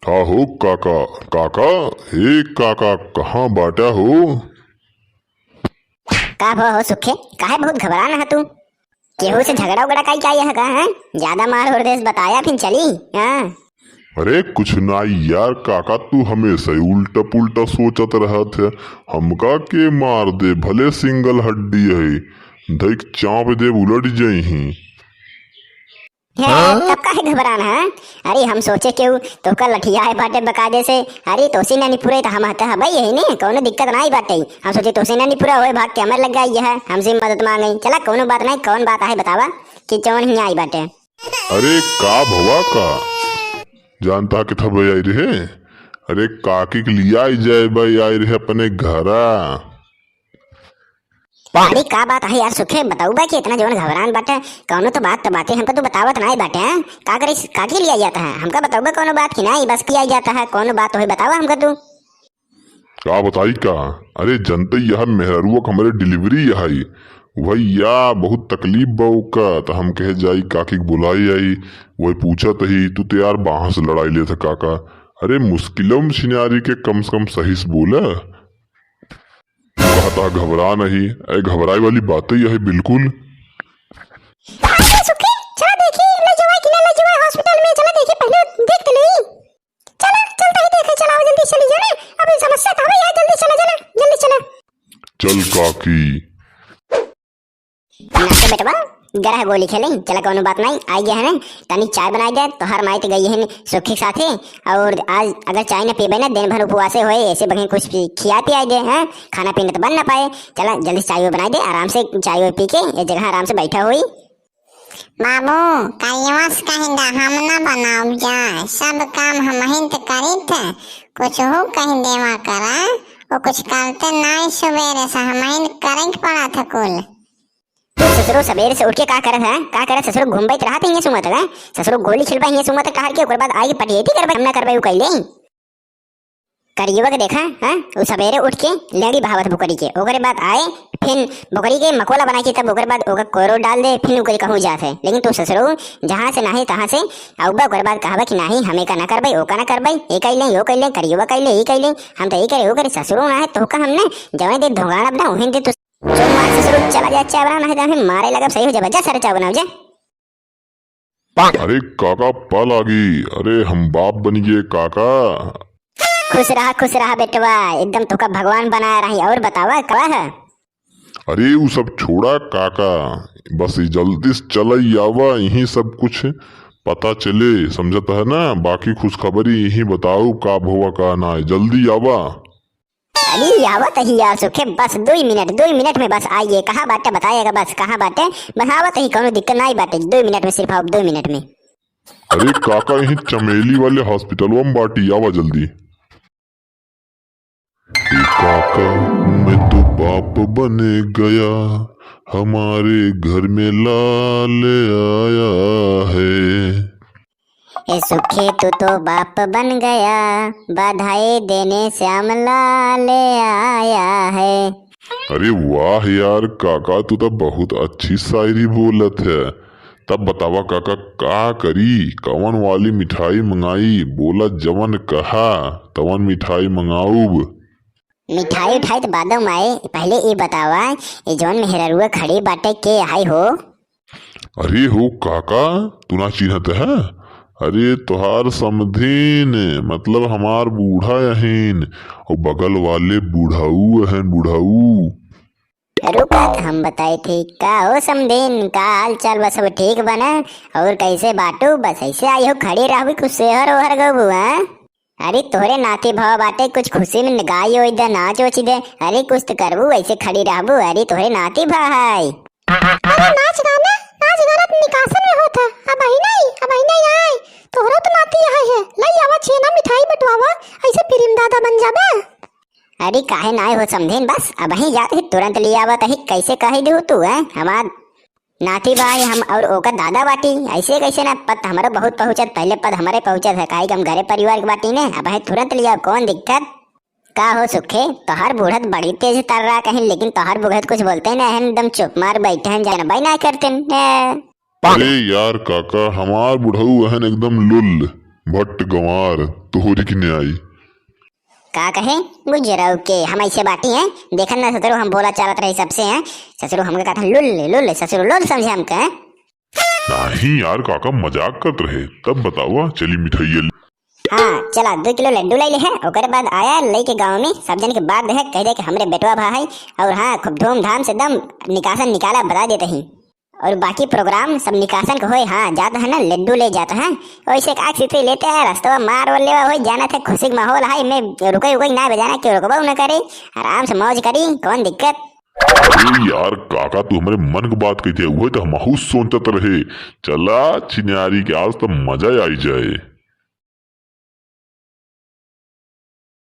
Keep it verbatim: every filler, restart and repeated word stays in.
का हो काका? काका, हे काका, कहाँ बाटा हो? का भवा हो सुखे, काहे बहुत घबरान है तू? केहू से झगड़ा उगड़ा काई क्या यह का, हैं? ज्यादा मार और देश बताया फिर चली, हाँ? अरे कुछ नाई यार काका, तू हमेशा ही उल्टा पुल्टा सोचत रहत है। हमका के मार दे, भले सिंगल हड्डी है, धइक चाँप देब, उलट जइहीं। हे, हाँ? तब काहे घबरान है? अरे हम सोचे केहू तोहका लठियाए बाटे बकायदे से। अरे तोसे ना निपुरे त हम हते हबे यही ने, कौनो दिक्कत नाई बाटे। हम सोचे तोसे ना निपुरा होए, भाग के हमरे लग गई है, हमसे मदद मांगे। चला कौनो बात नाई, कौन बात आहे बतावा कि जौन ही आई बाटे। अरे का भवा का जानता के थबे आई रहे? अरे काकी के लिया आई जाए भाई, आई रहे अपने घरा। अरे का बात है यार सुखे, बताऊ बा कि इतना जवन घबरान बाटे, कौनो तो बात तो बाटे, हमका तू बतावत नाई बाटे, हैं? का करे, काकी लिया जाता है, हमका बताऊ बा कौनो बात की नाई, बस किया जाता है, कौनो बात तो है, बतावा हमका तू। का बताई का? अरे जनते यह मेहररुआ के हमरे delivery है, भैया बहुत तकलीफ बा ओका, त हम कहे जाई काकी के बुलाई आई, वही पूछत ही, तू तो यार बाहर से लड़ाई लेत है काका। अरे मुश्किलों में छिनारी के कम से कम सही से बोला। कहता घबरा नहीं, ए घबराए वाली बात ही है बिल्कुल। अरे सुखी, चला देखी, ले जवाई कि ना ले जवाई hospital में, चला देखी, पहले देख तो ली। चला, चलता ही देखे, चला, जल्दी चली जाना। अबे समस्या तो हमें यार, जल्दी चला जाना, जल्दी चला। चल काकी। ना तो बेटवा, गरह गोली खेले, चला कौनो बात नहीं, आई गया है ना, तनी चाय बनाई दे, तोहार माई तो गई है सुखी के साथे, और आज अगर चाय ना पीबे ना, दिन भर उपवासे होए, ऐसे बगे कुछ पी-, खिया पियाई दे, हैं? खाना पीना तो बन ना पाए, चला जल्दी चाय वो बनाई दे, आराम से चाय वो पी के ये जगह आराम से बैठा होई। बाबू, करियवा से कहीं दा, हम ना बनाउब जाए, सब काम हमहिन त करित है, कुछ हो कहीं देवा करा, वो कुछ करते नाई सुबेरे से, हमहिन करे के पड़ा था कुल। तू ससुरो सबेरे से उठ के का करत है? का करत ससुरो घूमबैत रहत है हियाँ सुमत है? ससुरो गोली खिलबा हियाँ सुमत है कहर के, ओकर बाद आइके पटियेती करबा, हम ना करबे उ कैले। करियवा के देखा, हैं? उ सबेरे उठ के लेड़ी बहावत बोकरी के, ओकरे बाद आए फिन बोकरी के मकोला बना के, तब ओकरे बाद ओका कोरो डाल दे, फिन ओकरे कहूँ जात है। लेकिन तू ससुरो जहाँ से नाहे तहाँ से आउबा, ओकरे बाद कहबा कि नाही, हम एका ना करबे, ओका ना करबे, ए कैले, यो कैले, करियवा कैले, ई कैले, हम तो ई करे, ओ करे, ससुरो ना है, तोहका हमने जवाई दे धोगाड़ा बना, उहिन दे तू चुप मार ससुरो, चला जा चाय बना, नहीं तो हमें मारे लगा, सही हो जा, जा सारे चाय बनाओ जा। अरे काका पा लागी, अरे हम बाप बन गए काका। खुश रहा, खुश रहा बेटवा, एकदम तोका भगवान बनाया रही। और बतावा का है? अरे उ सब छोड़ा काका, बस ई जल्दी से चलई आवा, यही सब कुछ पता चले, समझत है ना? बाकी खुशखबरी यही बताऊ का भवा का ना, जल्दी आवा। अरे आवत ही यार सुखे, बस दुई मिनट, दुई मिनट में बस आइए। कहाँ बाटे बताइएगा, बस कहाँ बाटे, बस आवत ही, कौनो दिक्कत नाई बाटे, दुई मिनट में, सिर्फ आप दुई मिनट में। अरे काका यही चमेली वाले हॉस्पिटलवा में बाटी, आवा जल्दी। ए काका, मैं तो बाप बने गया, हमारे घर में लाल आया है। ए सुखे, तू तो बाप बन गया, बधाई देने श्याम लाल आया है। अरे वाह यार काका, तू तो बहुत अच्छी शायरी बोलत है। तब बतावा काका, का करी, कवन वाली मिठाई मंगाई? बोला, जवन कहा तवन मिठाई मंगाउब। मिठाई उठाई तो बादो में आए, पहले ई बतावा, ई जवन मेहररुआ खड़ी बाटे, के आई हो? अरे हो काका, तू ना चिन्हत है? अरे तोहार समधीन, मतलब हमार बूढ़ा अहिन, और बगल वाले बुढ़ऊ अहन, बुढ़ऊ। रुका त हम बताए थे, का हो समधीन, का हाल चाल बा, सब ठीक बा ना? और कैसे बाटू? बस ऐसे आई हो, खड़ी रहबी, कुछ सेहर ओहर गबू, हाँ? अरे तोहरे नाती भाव बाटे, कुछ खुशी में गाई ओई दे, नाच ओच दे। अरे कुछ तो करबू, ऐसे खड़ी रहबू? अरे तोहरे नाती भाव है। अरे नाच गाना, नाच गाना तो निकासन में होत है। अब ही नहीं, अब ही नहीं आए। तोहरो तो नाती यहाँ है। लई आवा छेना मिठाई बटवावा, ऐसे फिर दादा बन जाबा। अरे काहे नाय हो समधेन, बस अब ही जात ही तुरंत ले आवत ही। कैसे कही दू तू है हमार नाती भाई हम और ओकर दादा बाटी, ऐसे कैसे ना? पद हमरो बहुत पहुँचत, पहले पद हमरे पहुँचत है, काहे कि हम घरे परिवार के बाटी ने। अब है तुरंत लिया, कौन दिक्कत? का हो सुखे, तोहर बूढ़त बड़ी तेज तर रहा कहीं, लेकिन तोहर बूढ़त कुछ बोलते ना हैं, एकदम चुप मार बैठे हैं, जानबे ना करते हैं। अरे यार काका, हमार बुढ़ऊ अहन एकदम लुल्ल, भट्ट गंवार, तोहरी के न्याय। का कहे? गुजराऊ के हम ऐसे बाटी हैं, देखन ना ससुरो, हम बोला चालत रही सबसे हैं। ससुरो हमके कहत हैं, "लुल ले, लुल ले, ससुरो लुल समझे हमके, हैं?" नहीं यार, काका मजाक करत रहे। तब बतावा, चली मिठाइया ले। हाँ, चला, दो किलो लड्डू ले ले है, ओकरे बाद आया लेके गाँव में, सब जन के बात दे, कह दे कि हमरे बेटवा भा है। और हाँ, खूब धूमधाम से दम निकासन निकाला, बता देते ही। और बाकी प्रोग्राम सब निकासन के होए, हाँ, जात है ना, लड्डू ले जात है। वैसे एक आग सितरी लेते हैं, रस्तवा मार वार लेवा होए, जाना थे खुशी के माहौल है, मैं रुकई उकई ना बजाना, क्यों रुकबा न करे, आराम से मौज करी, कौन दिक्कत। अरे यार काका, तू हमरे मन के बात कहते, वही तो हमहू सोचत रहे। चला छिनारी के आज तो मजा आई जाए।